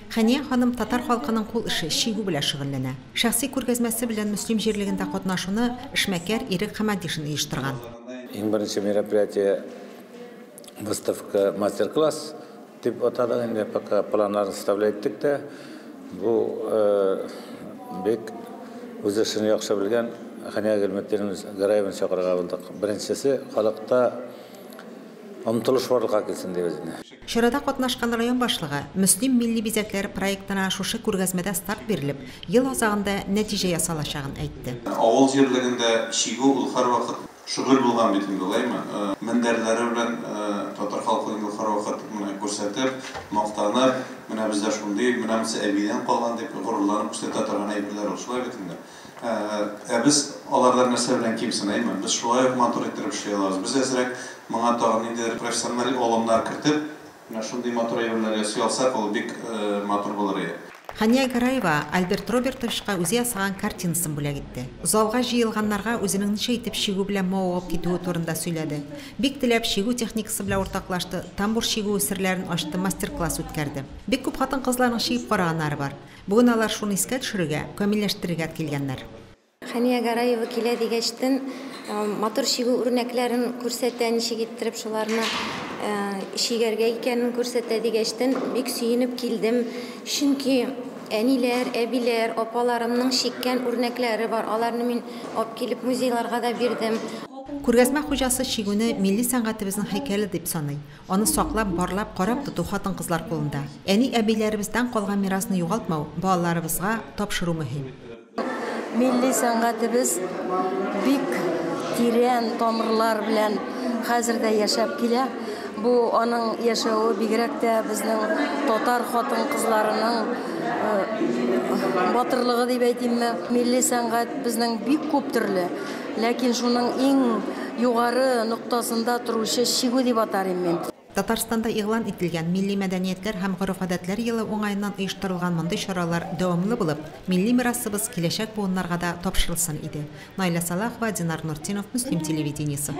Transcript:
Хәния ханым татар халкының кул эше, чигү белән шөгыльләнә. Шәхси күргәзмәсе белән Мөслим җирлегендә катнашуны эшмәкәр Ирек Хәмәдишин оештырган. Иң беренче мероприятие выставка, мастер-класс дип атадык инде, пока планнарын составлять иттек тә. Бу бик үз эшен яхшы белгән Хәния Гыйльметдиновна Гәрәеваны чакырырга булдык. Беренчесе, халыкта омтылыш барлыкка килсен дибез инде. Чарада катнашкан район башлыгы Мөслим милли бизәкләре проектына шушы күргәзмәдә старт бирелеп, ел азагында нәтиҗә ясалачагын әйтте. Авыл җирлегендә чигү ул һәрвакыт шөгыль булган бит инде, алаймы? Мендәрләре белән татар халкы инде һәрвакыт менә күрсәтеп, мактанып, менә бездә шундый, менә монысы әбидән калган дип горурланып күрсәтә торган әйберләр ул, шулай бит инде. Ә без алардан нәрсә белән кимсен, әйме? Без шулай ук матур иттереп эшли алабыз. Без әзрәк моңа тагын ниндидер профессиональ алымнар кертеп, менә шундый матур әйберләр ясый алсак, ул бик матур булыр иде. Хәния Гәрәева Альберт Робертовичка үзе ясаган картинасын бүләк итте. Залга җыелганнарга үзенең ничек итеп чигү белән мавыгып китүе турында сөйләде. Бик теләп чигү техникасы белән уртаклашты, тамбур чигүе серләрен ачты, мастер-класс үткәрде. Бик күп хатын-кызларның чигеп караганнары бар. Бүген алар шуны искә төшерергә, камилләштерергә килгәннәр. Хәния Гәрәева килә дигәчтен, матур чигү үрнәкләрен күрсәтә, ничек иттереп шуларны чигәргә икәнен күрсәтә дигәчтен, бик сөенеп килдем. Чөнки әниләр, әбиләр, апаларымның чиккән үрнәкләре бар. Аларны мин алып килеп музейларга да бирдем. Күргәзмә хуҗасы чигүне милли сәнгатебезнең һәйкәле дип саный. Аны саклап, барлап, карап тоту хатын-кызлар кулында. Әни-әбиләребездән калган мирасны югалтмау, балаларыбызга тапшыру мөһим. Милли сәнгатебез бик тирән тамырлар белән хәзер дә яшәп килә. Бу аның яшәве бигрәк тә безнең татар хатын-кызларының батырлыгы дип әйтимме. Милли сәнгать безнең бик күп төрле, ләкин шуның иң югары ноктасында торучы чигү дип атар идем мин. Татарстанда игълан ителгән Милли мәдәниятләр һәм гореф-гадәтләр елы уңаеннан оештырылган мондый чаралар дәвамлы булып, милли мирасыбыз киләчәк буыннарга да тапшырылсын иде. Наилә Салахова, Динар Нуртдинов, Мөслим телевидениесе.